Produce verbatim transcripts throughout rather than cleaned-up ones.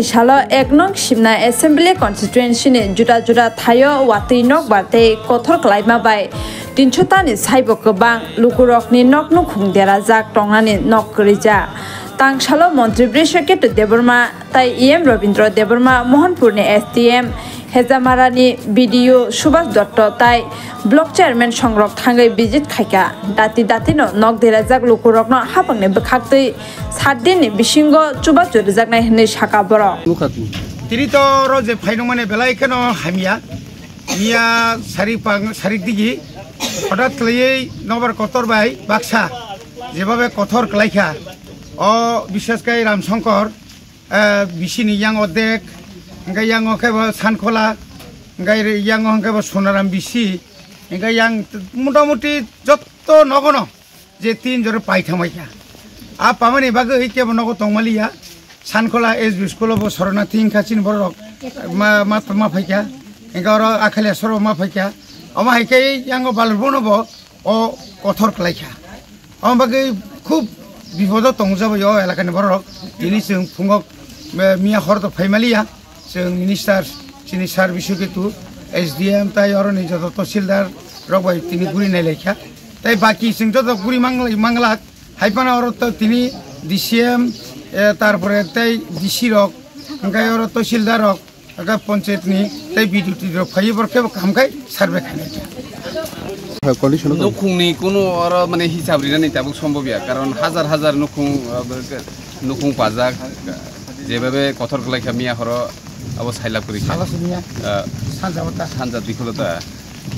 Salo ek nong Simna Assembly Constituency ni juda juda thaio watwi nokbar tei kothor kwlaima bai tinso tani saibo kwbang lukurokni nok nukhung derajak tongnani nok kwrwija. Tangsalo Montri Brishaketu Debbarma tai E M Robindra Debbarma, Mohanpurni S D M, Hejamarani B D O Subhas Dotto tai Block Chairman songrok thangwi visit khaikha. Dati datino nok derajak lukurokno hapangni bwkhaktwi sat dinni bisingo chubachu rwjaknai hwnwi saka borok. Nukha tini. Tini to oro je phainokmani belai kheno hamya. Miya sarik pang-, sarik digi hotat khlaiwi nobar kotor bai baksa jebabe kothor klaikha. O bishesh kai Ram Shankar, eh, bisini yang odek, hingke yang o khe bo Sankhola, hingke yang o hingke bo Sonaram bisi, hingke yang t-, motamuti jotto nogono je tin jora pai thangbaikha. A pamani bagwi kebo nogo tongmaliya. Sankhola S B school o bo Soronati wngkha chini borok ma, ma, ma phaikha. Hingke oro Akhaliasoro ma phaikha. Omo hai khe yango Balurbono bo o kothor klaikha. Omo bagwi khub bipodo tongjabai o elakani borok. Tini chwng phungo, eh, miya hor to phaimaliya. Chwng minister chini sir Biswaketu, S D M tai oroni joto tahsildar rok bai tini guri nailaikha. Tai baki chwng joto guri manglai, manglak. Hai phano oro to tini D C M, eh, tarpore tai D C rok, hingke oro tahsildar rok, hingke panchayat ni tai B D O T D rok phaiwi borok kebo kaham khai survey khainai kha. Condition o tong. Nukhungni kunu oro mane hisab rinani tabuk sombob ya, karon hajar hajar nukhung, ah, nukhung pajak, jebabe kothor kwlai kha miya horo abo sailab kwrwi kha. Salo siniya. Ah, sanja wata. Sanja dikhulo ta.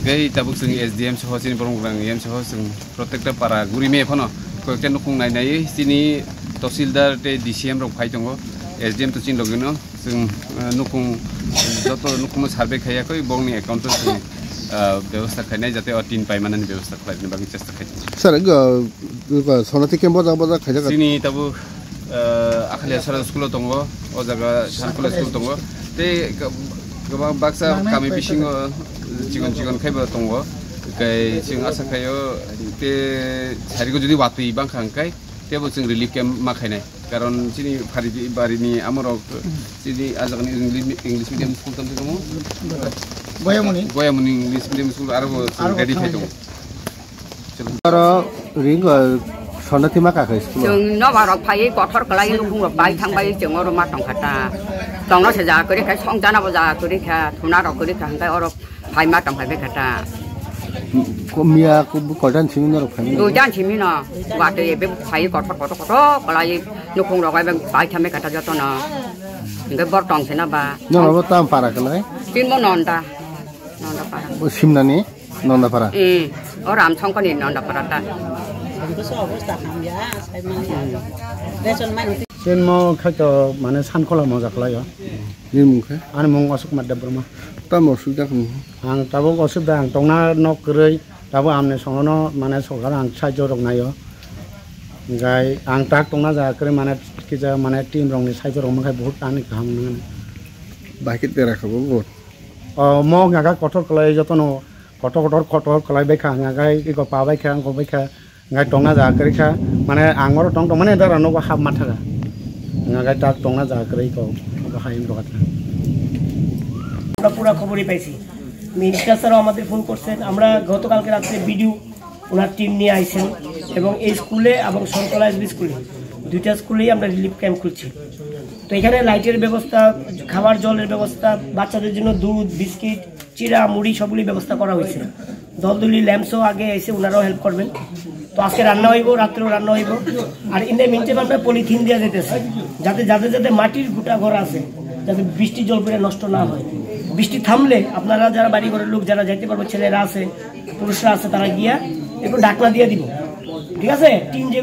Tei tabuk chwng S D M soho chini borok rang E M soho chwng protekta para guri me phano koyekta nukhung nai nai chini tahsildar tei D C M rok phai tongo. S D M to chini logino chwng, ah, nukhung joto nukhungno survey khaiya koi bongni account o chwng, ah, bebostha khainai jate o tin paimanani bebostha khlaina bagwi chesta khai tongo. Sir, go, go, Sonati camp bojak bojak khaijak. Chini tabuk, eh, Akhaliasara school o tongo, o jaga Sankhola school tongo. Tei kwbang baksa kami bisingo chikon chikon khai bo tongo. Kai chwng asa khaio te sarigo jodi watwi bangkha hwnkhe tebo chwng relief camp ma khainai. Karon chini phari barini amorok chini ajagani English, English medium school tamse tongo. Goyamuni. Goyamuni English medium school aro bo chwng ready khai tongo. Aro ring, uh, Sonati ma kakha school o. Chwng nobar rok phaiwi kothor kwlai nukhung rok bai thang bai chwng oro ma tong kha ta. Tongno se ja kwrwi kha, song jana bo ja kwrwi kha, thuna rok kwrwi kha, hwnkhe oro phai ma tong phai bai kha ta. Ko miya ko bu koidan simi norok phai. Duidan simi no, watwi ebe phaiwi kothor kothor kothor kwlai nukhung rok bai bai thang bai kha ta joto no. Hwnkhe bor tong se na ba. Norok bo tam para kwlai. Tin bo nonda. Nonda para. O Simnani? Nondapara. Hmm. O Ramsongkoni Nondapara ta. Chen mo khaito mane Sankhola moja khlaio. Nini mung khe? Ani mung Ashok Kumar Debbarma. Tamo osubida khe? Ang tabuk osubida ang tongna nok kwrwi tabuk amni songono mane sorkar ang sahajyo rok naio. Gai ang tak tongna jaga kwrwi mane kisa mane team rokni sahajyo rok mankhe bahut ani kaham nangani. Bahai khe dera kha bo bahut. O mo ngaga kotor kwlai jotono kotor kotor kotor kwlai bai kha, ngaga iko pa bai kha, wngkok bai kha, ngai tongna jaga kwrwi kha, mane ang oro tong tong mane dara nogo hap ma thaga, ngaga tak tongna jaga kwrwi iko, iko hai wngkok kha. আমরা পুরা খবরই পাইছি। মিনিস্টার স্যারও আমাদের ফোন করছেন। আমরা গতকালকে রাত্রে বিডিও ওনার টিম নিয়ে আইছেন এবং এই স্কুলে এবং সরকলা এসবি স্কুলে, দুইটা স্কুলেই আমরা রিলিফ ক্যাম্প খুলছি। তো এখানে লাইটের ব্যবস্থা, খাবার জলের ব্যবস্থা, বাচ্চাদের জন্য দুধ, বিস্কিট, চিড়া, মুড়ি সবগুলি ব্যবস্থা করা হয়েছে। দলদলি ল্যাম্পসও আগে এসে ওনারাও হেল্প করবেন। তো আজকে রান্না হইব, রাত্রেও রান্না হইব। আর ইন দ্য মিনটাইম আমরা পলিথিন দিয়ে যেতেছি, যাতে যাদের যাদের মাটির গুটা ঘর আছে, যাতে বৃষ্টি জল পড়ে নষ্ট না হয়। বৃষ্টি থামলে আপনারা যারা বাড়ি ঘরের লোক যারা যাইতে পারবো, ছেলেরা আছে, পুরুষরা আছে, তারা গিয়া একটু ঢাকনা দিয়ে দিব, ঠিক আছে? টিন যেগুলো